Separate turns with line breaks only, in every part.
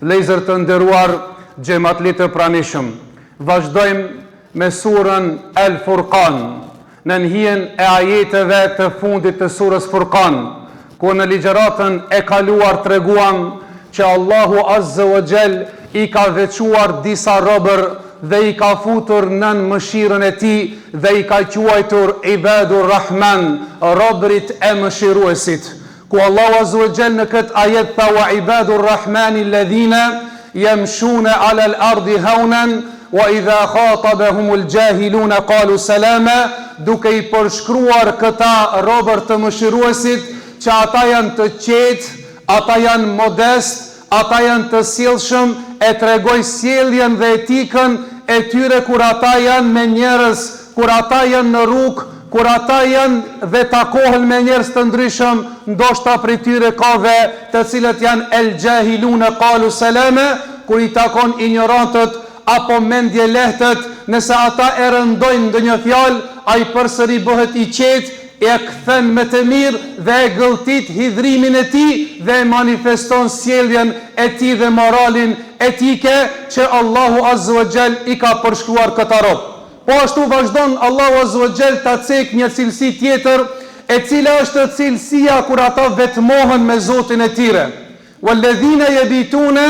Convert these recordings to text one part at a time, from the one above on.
Vëllezër të nderuar, xhematli të pranishëm, vazhdojmë me surën El Furqan, nën hijen e ajeteve të fundit të surës Furqan, ku në ligjëratën e kaluar treguam që Allahu Azze wa Xhel i ka veçuar disa robër dhe i ka futur nën mëshirën e Tij dhe i ka quajtur Ibadur Rahman, robërit e Mëshiruesit. Ku Allahu azze wa xhel në këtë ajet tha wa ibadur rahmani alladhina yamshuna ala al-ardi hawnan wa idha khatabahumul jahiluna qalu salama, duke i përshkruar këta robër të Mëshiruesit që ata janë të qetë, ata janë modest, Ata janë të sjellshëm e tregoi sjelljen dhe etikën e tyre kur ata janë me njerëz, kur ata janë në rrugë, kur ata janë dhe takohen me njerëz të ndryshëm, ndoshta prej tyre ka dhe të cilët janë el xhahilune kalu selame, kur i takon injorantët apo mendjelehtët, nëse ata e rëndojnë ndonjë fjalë, ai përsëri bëhet i qetë, e kthen me të mirë dhe e gëlltit hidhrimin e tij dhe e manifeston sjelljen e tij dhe moralin etike që Allahu azze wa xhel i ka përshkruar këta rob. Po ashtu vazhdon Allahu azze wa xhel ta cekë një cilësi tjetër e cila është cilësia kur ata vetmohen me Zotin e tyre. Walladhina yabituna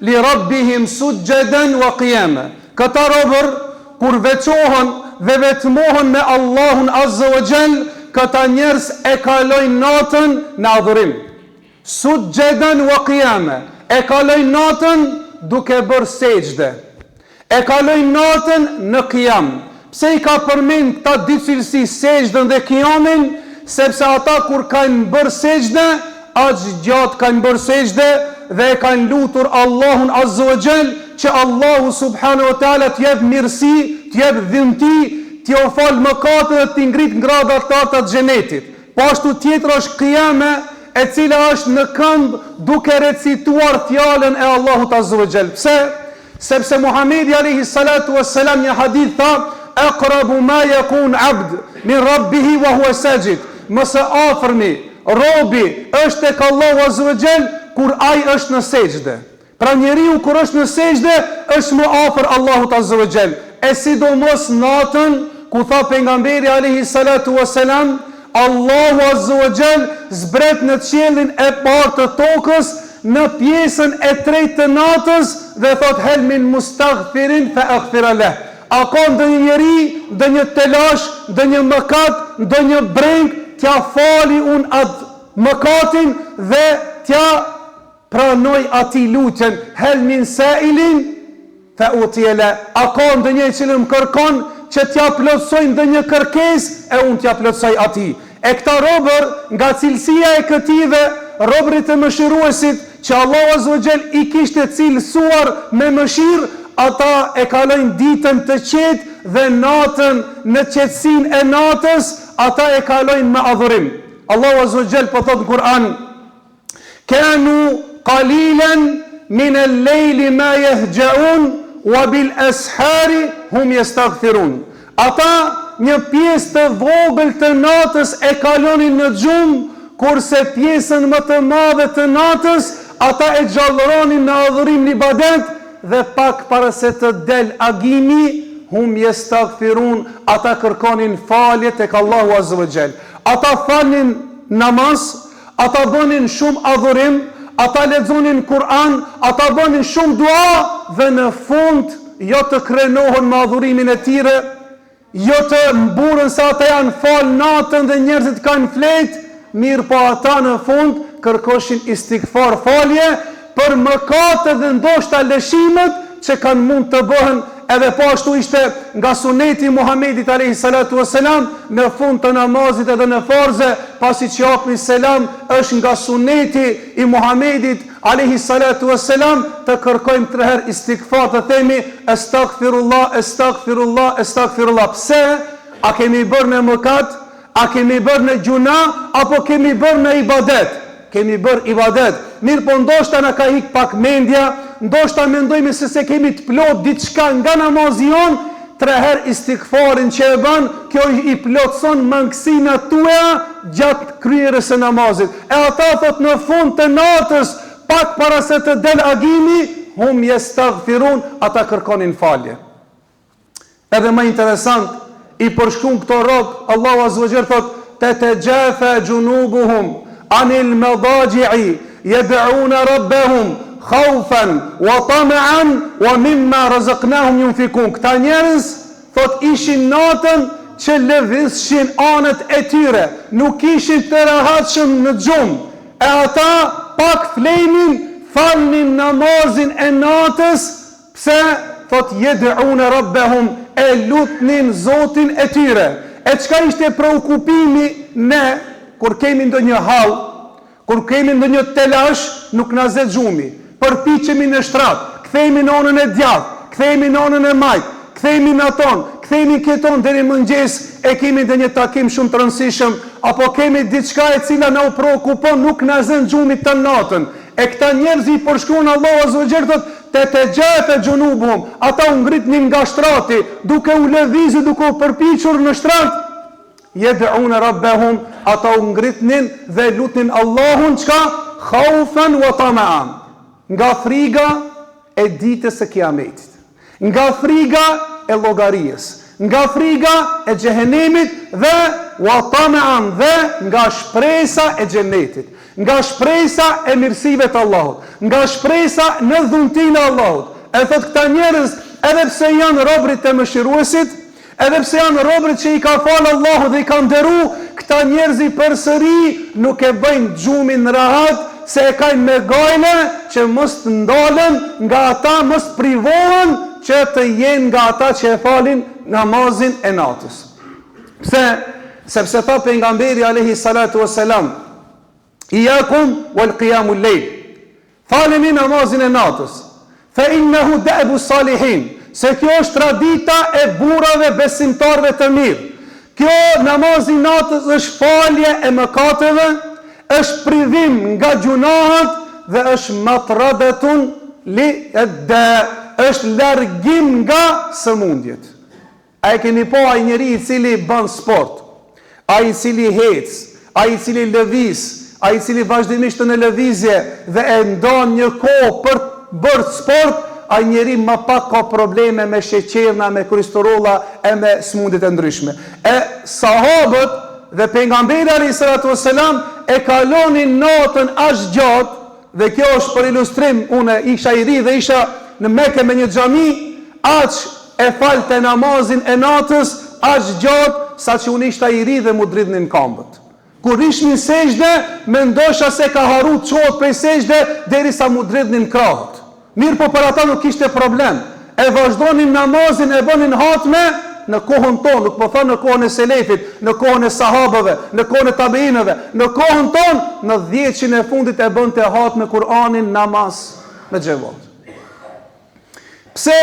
li rabbihim sujjadan wa qiyama. Këta robër kur veçohen dhe vetmohen me Allahun azze wa xhel, këta njerëz e kalojnë natën në adhurim. Sujjadan wa qiyama. E kalojnë natën duke bërë sexhde. E kalojnë natën në kijam. Pse i ka përmend këta dy cilësi sexhden dhe kijamin? Sepse ata kur kanë bërë sexhde, aq gjatë kanë bërë sexhde dhe e kanë lutur Allahun azze wa xhel që Allahu subhanahu wa taala t'u jep mirësi, t'u jep dhunti, t'ju falë mëkatet dhe t'i ngrit në grada të larta të xhenetit. Po ashtu tjetra është kijame e cila është në këmbë duke recituar fjalën e Allahut azze wa xhel. Pse? Sepse Muhamedi alejhi salatu ue selam një hadith tha, Aqrabu ma yakun abd min rabbihi wa huwa sajid. Më së afërmi robi është tek Allahu azze wa xhel kur ai është në sexhde. Pra njeriu kur është në sexhde është më afër Allahut azze wa xhel, e sidomos natën ku tha pejgamberi alejhi salatu ue selam, Allahu azze wa xhel zbret në qiellin e parë të tokës në pjesën e tretë të natës dhe thotë hel min mustaghfirin fa aghfira leh. A ka ndonjë njeri, ndonjë telash, ndonjë mëkat, ndonjë brengë, t'ia fali unë atë mëkatin dhe t'ia Pranoj atij lutjen, hel min sailin fe utiye leh, a ka ndonjë i cili më kërkon që t'ia plotësoj ndonjë kërkesë e unë t'ia plotësoj atij. E këta robër, nga cilësia e këtyre, robërit e mëshiruesit, që Allahu azze wa xhel i kishte cilësuar me mëshirë, ata e kalojnë ditën të qetë dhe natën në qetësinë e natës, ata e kalojnë me adhurim. Allahu azze wa xhel po thotë në Kur'an, Kanu qalilan min al-lejli ma yahja'un wa bil ashari hum yastaghfirun. Ata një pjesë të vogël të natës e kalonin në gjumë, kurse pjesën më të madhe të natës ata e gjallëronin në adhurim në ibadet dhe pak para se të del agimi, hum yastaghfirun, ata kërkonin falje tek Allahu azza wa xhel. Ata falnin namaz, Ata bënin shumë adhurim, ata lexonin Kur'an, ata bënin shumë dua dhe në fund jo të krenohen me adhurimin e tyre, jo të mburren se ata janë falë natën dhe njerëzit kanë flet, mirëpo ata në fund kërkoshin istigfar falje për mëkatet dhe ndoshta lëshimet që kanë mund të bëhen edhe po ashtu ishte nga suneti i Muhamedit alejhi salatu ue selam në fund të namazit edhe në farze pasi që japmi selam është nga suneti i Muhamedit alejhi salatu ue selam të kërkojmë tre herë istigfar të themi estagfirullah estagfirullah estagfirullah pse a kemi bërë ne mëkat A kemi bërë ne gjynah apo kemi bërë ne ibadet? Kemi bërë ibadet. Mirëpo ndoshta na ka ik pak mendja, ndoshta mendojmë se s'e kemi të plotë diçka nga namazi jonë, tre herë istigfarin që e bën, kjo i plotëson mangësinat tuaja gjatë kryerjes së namazit. E ata thotë në fund të natës. pak para se të del agimi, hum jestagfirun, ata kërkonin falje. Edhe më interesant, i përshkruan këto rob, Allahu azza wa jall thot, Tetejafa junubuhum anil madaji'i yad'una rabbahum khawfan wa tama'an wa mimma razaqnahum yunfikun. Këta njerëz thot ishin natën që lëvizshin anët e tyre, nuk ishin të rehatshëm në gjumë, e ata pak flejnin, falnin namazin e natës, Pse, thotë jed'une rabbehum, e lutnin Zotin e tyre. E çka ishte preokupimi ne kur kemi ndonjë hall, kur kemi ndonjë telash, nuk na zë gjumi. Përpiqemi në shtrat, kthehemi në anën e djathtë, kthehemi në anën e majtë, kthehemi në atë anë, kthehemi në këtë anë deri në mëngjes e kemi ndonjë takim shumë të rëndësishëm apo kemi diçka e cila na u preokupon nuk na zën gjumi tënë natën. E këta njerëz i përshkruan Allahu azza wa jall thotë tetejafe junubuhum, ata u ngritnin nga shtrati, duke u lëvizur, duke u përpiqur në shtrat, jed'une rabbehum, ata u ngritnin dhe lutnin Allahun çka khaufen wa tamaa, nga friga e ditës së Kiametit. Nga friga e llogarisë, nga friga e xhehenemit dhe wa tama'an dhe nga shpresa e xhenetit, nga shpresa e mirësive të Allahut, nga shpresa në dhuntinë e Allahut. E thotë këta njerëz, edhe pse janë robërit e mëshiruesit, Edhe pse janë robërit që i ka falë Allahu dhe i ka nderu, këta njerëzi përsëri nuk e bëjnë gjumin rahat se e kajnë me gajle që mos të ndalen nga ata mos të privohen që të jenë nga ata që e falin namazin e natës. Pse? Sepse tha pejgamberi alejhi salatu vesselam, Ijakum wal qiyamul lejl. Faleni namazin e natës. Fe innehu de'bu salihin. Se kjo është tradita e burrave besimtarëve të mirë. Kjo namazi i natës është falje e mëkateve, është privim nga gjynahet dhe është matradetun li edda, është largim nga sëmundjet. A e keni pa ai njeri i cili ban sport, ai i cili hec, ai i cili lëviz, ai i cili vazhdimisht në lëvizje dhe e ndan një kohë për të bërë sport, ai njeri më pak ka probleme me sheqerna, me kolesterolla e me sëmundjet e ndryshme. E sahabët dhe pejgamberi alejhi salatu vesselam e kalonin natën aq gjatë Dhe kjo është për ilustrim, unë isha i ri dhe isha në Mekë me një xhami, aq e falte namazin e natës, aq gjatë, saqë unë ishta i ri dhe m'u dridhnin kambët. Kur ishmi në sexhde, mendosha se ka harru të çohet prej sexhde derisa m'u dridhnin krahët. Mirëpo për ata nuk kishte problem. E vazhdonin namazin, e bënin hatme në kohën tonë, nuk po them në kohën e selefit, në kohën e sahabëve, në kohën e tabiinëve, në kohën tonë, në dhjetëshin e fundit e bënte hatme Kur'anin namaz me xhemat. Pse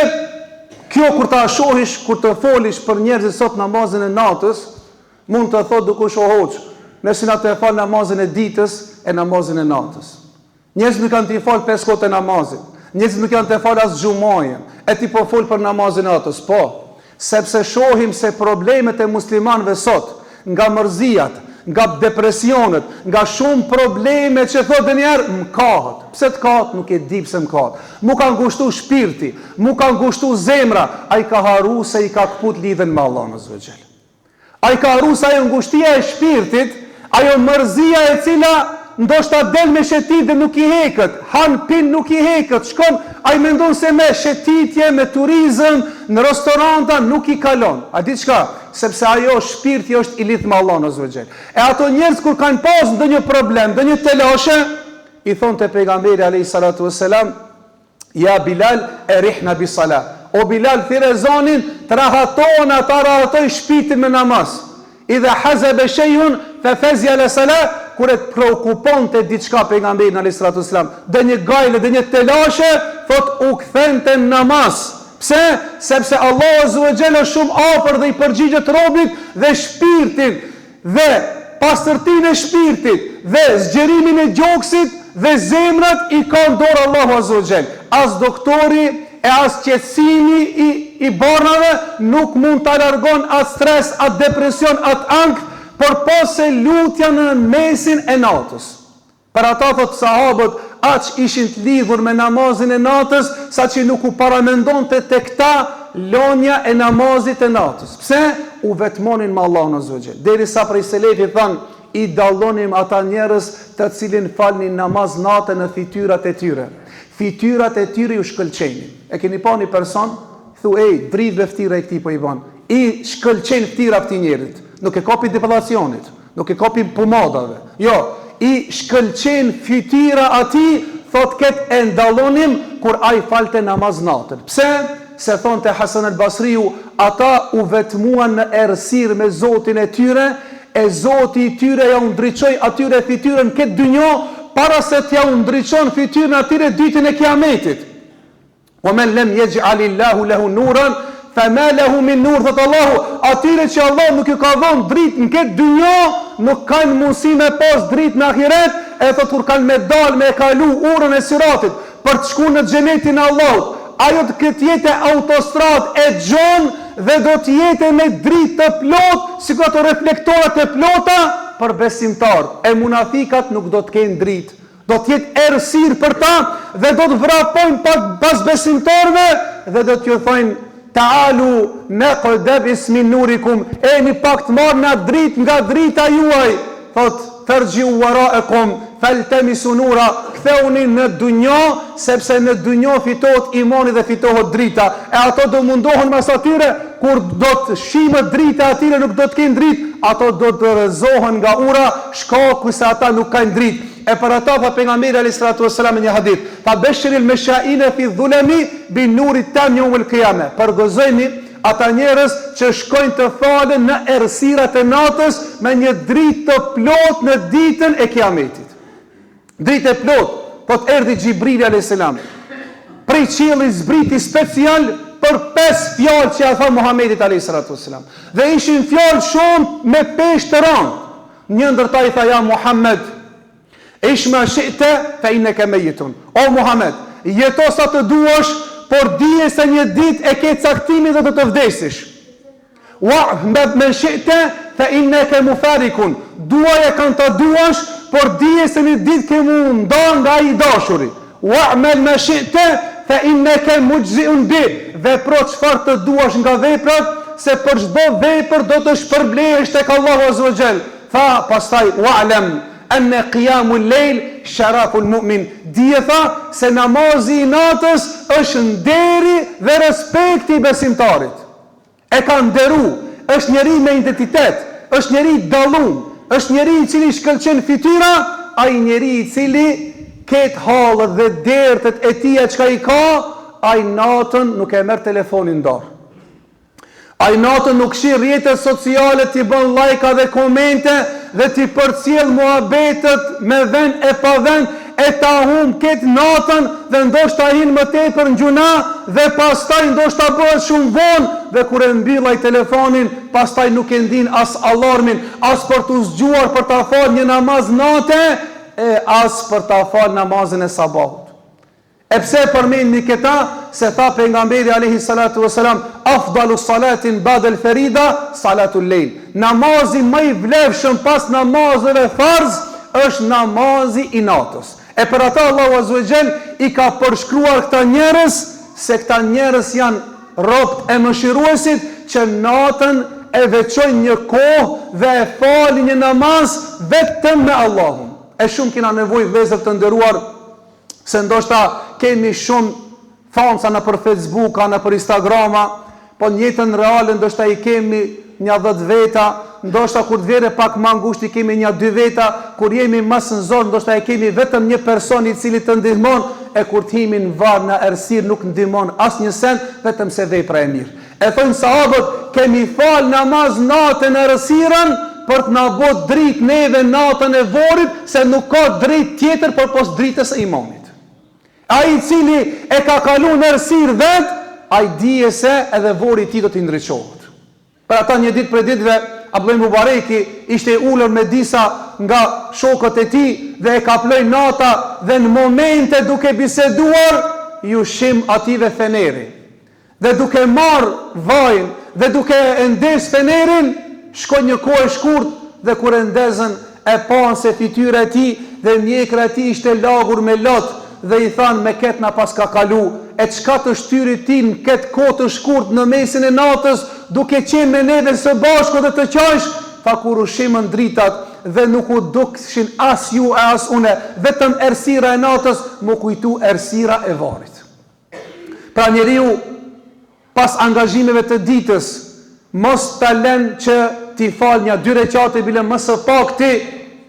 kjo kur ta shohish, kur të folish për njerëzit sot namazin e natës, mund të thotë dikush o hoxhë, ne s'jena tu e fal namazin e ditës e namazin e natës. Njerëzit nuk janë tu i falë pesë kohët e namazit. Njerëzit nuk janë tu e falë as xhumajën. E ti po fol për namazin e natës. Po, sepse shohim se problemet e muslimanëve sot, nga mërziat, nga depresionet, nga shumë probleme që thotë ndonjëherë, më kahet. Pse të kahet? Nuk e di pse më kahet. M'u ka ngushtu shpirti, m'u ka ngushtu zemra, ai ka harru se i ka këput lidhjen me Allahun azze ve xhel. Ai ka harru se ajo ngushtia e shpirtit, ajo mërzia e cila ndoshta del me shetit dhe nuk i heket, han pin nuk i heket, shkon, ai mendon se me shetitje, me turizëm, në restoranta nuk i kalon. A di çka? Sepse ajo shpirti është i lidht me Allahun azze ve xhel. E ato njerëz kur kanë pas ndonjë problem, ndonjë telashe, i thonte pejgamberi alejhi salatu vesselam, Ja Bilal erihna bis salah. O Bilal thirre ezanin, të rahatohen ata rahatoj shpirtin me namaz. Idha hazebe shejun fe fezia ila salah, kur e preokuponte diçka pejgamberin alejhi salatu vesselam, ndonjë gajle, ndonjë telashe, thot u kthente në namaz. Pse? Sepse Allahu azze ve xhel është shumë afër dhe i përgjigjet robit dhe shpirtin dhe pastërtinë e shpirtit dhe zgjerimin e gjoksit dhe zemrat i ka në dorë Allahu azze ve xhel. As doktori e as qetësimi i i barnave nuk mund ta largon atë stres, atë depresion, atë ankth, përpos se lutja në mesin e natës. Për ata thotë sahabët, Aq ishin të lidhur me namazin e natës, saqë nuk u paramendonte tek ta lonja e namazit të natës. Pse? U vetmonin me Allahun azze ve xhel. Derisa prej selefit thanë, i dallonim ata njerëz të cilin falnin namaz nate në fytyrat e tyre. Fytyrat e tyre ju shkëlqenin. E keni pa një person, thu ej, dritë be ftyra e këtij po i ban. I shkëlqen fytyra këtij njerit. Nuk e ka pi depilacionit. Nuk e ka pi pomadave. Jo, i shkëlqen fytyra atij, thotë këtë e dallonim kur ai falte namaz natën. Pse? Se thonte Hasan el Basriu, ata u vetmuan në errësirë me Zotin e tyre, e Zoti i tyre ja u ndriçoi atyre fytyrën këtë dynjo, para se t'ja u ndriçon fytyrën atyre ditën e Kiametit. Wa men lem yej'alillahu lehu nuran fema lehu min nur, thotë Allahu, atyre që Allahu nuk ju ka dhënë dritë në këtë dynja, nuk kanë mundësi me pas dritë në ahiret, e thotë kur kanë me dalë me e kalu urën e Siratit për të shku në xhenetin e Allahut, ajo do të jetë autostradë e gjonë dhe do të jetë me dritë të plotë, sikur ato reflektorat e plota për besimtarët, e munafikat nuk do të kenë dritë. Do të jetë errësirë për ta dhe do të vrapojnë pak pas besimtarëve dhe do t'ju thojnë Ta'alu naqtabis min nurikum, ejani pak të marrim na dritë nga drita juaj, thotë Ferxhiu waraekum faltamisu nura, kthehuni në dunja, sepse në dunja fitohet imani dhe fitohet drita, e ato do mundohen mas atyre, kur do të shimet drita e atyre nuk do të kenë dritë, ato do të rrëzohen nga ura, shkaku se ata nuk kanë dritë. E për ata tha Pejgamberi alejhi salatu ves selam në një hadith, tha Beshiril meshaine fi dhulemi bin nuri tam jeumel kijame, përgëzojni ata njerëz që shkojnë të falen në errësirat e natës me një dritë të plotë në ditën e Kiametit. Dritë e plotë, thotë erdhi Xhibrili alejhi selam prej qiellit zbriti special për pesë fjalë që ia tha Muhamedit alejhi salatu ves selam. Dhe ishin fjalë shumë me peshë të rëndë. Një ndër ta i tha ja Muhammed, ish ma shi'te fe inneke mejitun. O Muhammed, jeto sa të duash, por dije se një ditë e ke caktimin dhe do të vdesish. Wa ahbib men shi'te fe inneke mufarikun. Duaje kan të duash, por dije se një ditë ke mu nda nga i dashuri. Wa'mal ma shi'te fe inneke mujziun bi, vepro çfarë të duash nga veprat, se për çdo vepër do të shpërblehesh tek Allahu azze wa xhel. Tha pastaj wa'lam enne qiyamul lejl sharaful mu'min, dije tha se namazi i natës është nderi dhe respekti i besimtarit. E ka nderu, është njeri me identitet, është njeri i dallum, është njeri i cili shkëlqen fytyra, ai njeri i cili ketë hallet dhe dertet e tija çka i ka, ai natën nuk e merr telefonin n'dorë. Ai natën nuk shih rrjetet sociale t'i bën lajka dhe komente dhe t'i përcjell muhabetet me vend e pa vend e ta humb ketë natën dhe ndoshta hin më tepër në gjynah dhe pastaj ndoshta bëhet shumë vonë dhe kur e mbyll ai telefonin pastaj nuk e ndin as alarmin as për t'u zgjuar për ta falë një namaz nate e as për ta falë namazin e sabahut. E pse e përmendmi këta? Se tha Pejgamberi alejhi salatu ve selam, Afdalu salatin ba'del ferida, salatul lejl. Namazi më i vlefshëm pas namazeve farz është namazi i natës. E për ata Allahu azze ve xhel i ka përshkruar këta njerëz se këta njerëz janë robt e mëshiruesit që natën e veçojnë një kohë dhe e falin një namaz vetëm me Allahun. E shumë kena nevojë vëllezër të nderuar se ndoshta kemi shumë fansa nëpër Facebooka, nëpër Instagrama, po në jetën reale ndoshta i kemi nja dhetë veta, ndoshta kur të vjen pak ma ngushtë i kemi nja dy veta, kur jemi ma në zor ndoshta e kemi vetëm një person i cili të ndihmon, e kur të himi në varr në errësirë nuk ndihmon asnjë send, vetëm se vepra e mirë. E thojnë sahabët, kemi falë namaz natën errësirën për të na bo dritë neve natën e vorrit, se nuk ka dritë tjetër përpos dritës së imanit. Ai i cili e ka kalu në errësirë vetë, ai dije se edhe vorri i tij do t'i ndriçohet. Për ata një ditë prej ditëve, Abdullah ibn Mubareki ishte i ulur me disa nga shokët e tij dhe e kaploi nata dhe në momente duke biseduar, iu shemb atyve feneri. Dhe duke marrë vajin dhe duke e ndez fenerin, shkoi një kohë e shkurtë dhe kur e ndezën e panë se fytyra e tij dhe mjekra e tij ishte lagur me lot dhe i thanë me ketë na paska kalu e çka të shtyri ti në ketë kohë të shkurt në mesin e natës duke qenë me neve së bashku dhe të qajsh tha kur u shimën dritat dhe nuk u dukshin as ju e as une vetëm errësira e natës m'u kujtu errësira e varrit pra njeriu Pas angazhimeve të ditës, mos ta len që t'i falë nja dy reqate bile më së pakti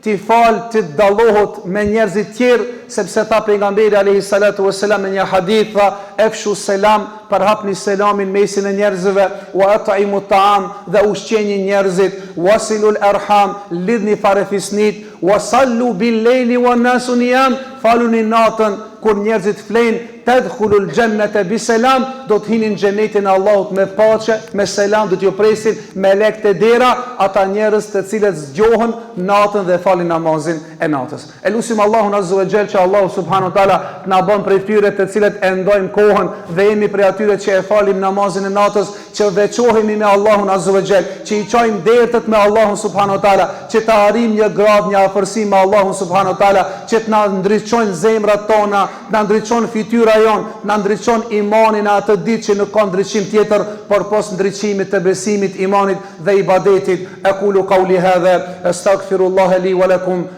t'i falë të dallohet me njerëzit tjerë, sepse tha Pejgamberi alejhi salatu ue selam në një hadith tha, Efshu selam, përhapni selamin mesin e njerëzve, wa at'imu ta'am, dhe ushqeni njerëzit, wasilul erham, lidhni farefisnitë, Wa sallu bil lejli wan nasu niyam, faluni natën kur njerëzit flejnë, tedhulul xhennete bi selam, do të hini në xhenetin e Allahut me paqe, me selam do t'ju presin melekët te dera, ata njerëz të cilët zgjohen natën dhe falin namazin e natës. E lusim Allahun azze ve xhel që Allahu subhanahu wa taala të na bën prej tyre të cilët e ndajmë kohën dhe jemi prej atyre që e falim namazin e natës, që veçohemi me Allahun azze ve xhel, që i qajmë dertet me Allahun subhanahu wa taala, që të arrijmë një gradë, një afërsi me Allahun subhanahu wa taala, që të na ndriçojnë zemrat tona, të na ndriçon fytyra jonë, të na ndriçon imani në atë ditë që nuk ka ndriçim tjetër përpos ndriçimit të besimit, imanit dhe ibadetit. Ekulu kauli hadha, estagfirullaha li wa lakum.